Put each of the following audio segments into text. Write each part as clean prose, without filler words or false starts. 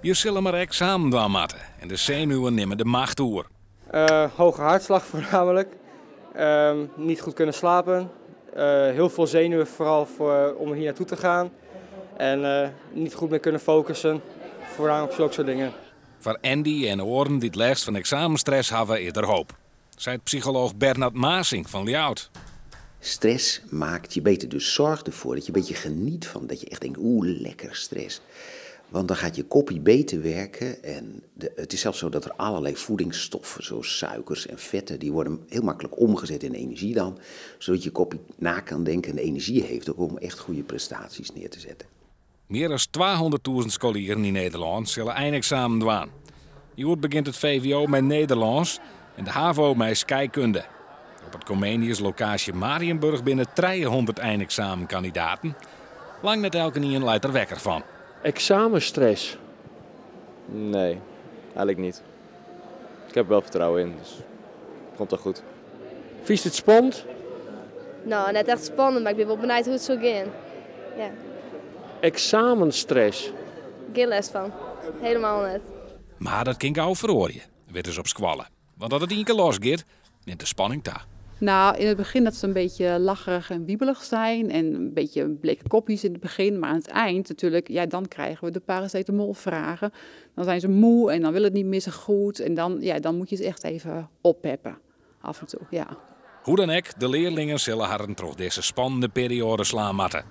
Je sille mar eksamen dwaan moatte en de senuwen nimme de macht oer. Hoge hartslag voornamelijk. Niet goed kunnen slapen. Heel veel zenuwen vooral om hier naartoe te gaan. En niet goed meer kunnen focussen. Voornamelijk zulke soort dingen. Foar Andy en oaren dy't lêst fan eksamenstress hawwe, is der hoop, seit psycholooch Bernard Masing fan Ljouwert. Stress maakt je beter, dus zorg ervoor dat je een beetje geniet van, dat je echt denkt, oeh, lekker stress. Want dan gaat je koppie beter werken en het is zelfs zo dat er allerlei voedingsstoffen, zoals suikers en vetten, die worden heel makkelijk omgezet in energie dan, zodat je koppie na kan denken en de energie heeft ook om echt goede prestaties neer te zetten. Mear as 200.000 skolieren yn Nederlân sille eineksamen dwaan. Hjoed begjint it VWO mei Nederlânsk en de HAVO mei skeikunde. Op it Comenius lokaasje Mariënburg binne 300 eineksamenkandidaten. Lang net elkenien leit der wekker fan. Eksamenstress? Nee, eigenlijk niet. Ik heb er wel vertrouwen in, dus het komt wel goed. Fynst it spannend? No, net echt spannend, mar ik bin wol benijd hoe't it sil gean. Ja. Eksamenstress? Gjin lêst fan. Hielendal net. Mar dat kin gau feroarje, witte se op skoalle. Want as it ien kear los giet, nimt de spanning ta. Nou, in het begin dat ze een beetje lacherig en wiebelig zijn en een beetje bleke kopjes in het begin. Maar aan het eind natuurlijk, ja, dan krijgen we de paracetamolvragen. Dan zijn ze moe en dan wil het niet meer zo goed. En dan moet je ze echt even oppeppen, af en toe, ja. Hoe dan ek, de learlingen sille harren troch dizze spannende perioade slaan moatte.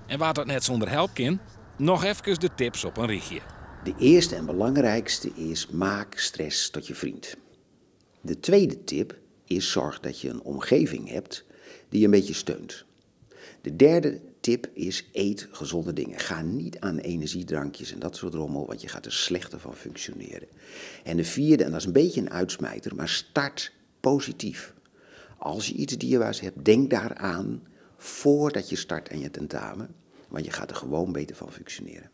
En wa't dat net sûnder help kin, noch efkes de tips op in rychje. De eerste en belangrijkste is, maak stress tot je vriend. De tweede tip is, zorg dat je een omgeving hebt die je een beetje steunt. De derde tip is, eet gezonde dingen. Ga niet aan energiedrankjes en dat soort rommel, want je gaat er slechter van functioneren. En de vierde, en dat is een beetje een uitsmijter, maar start positief. Als je iets dierbaars hebt, denk daaraan voordat je start aan je tentamen, want je gaat er gewoon beter van functioneren.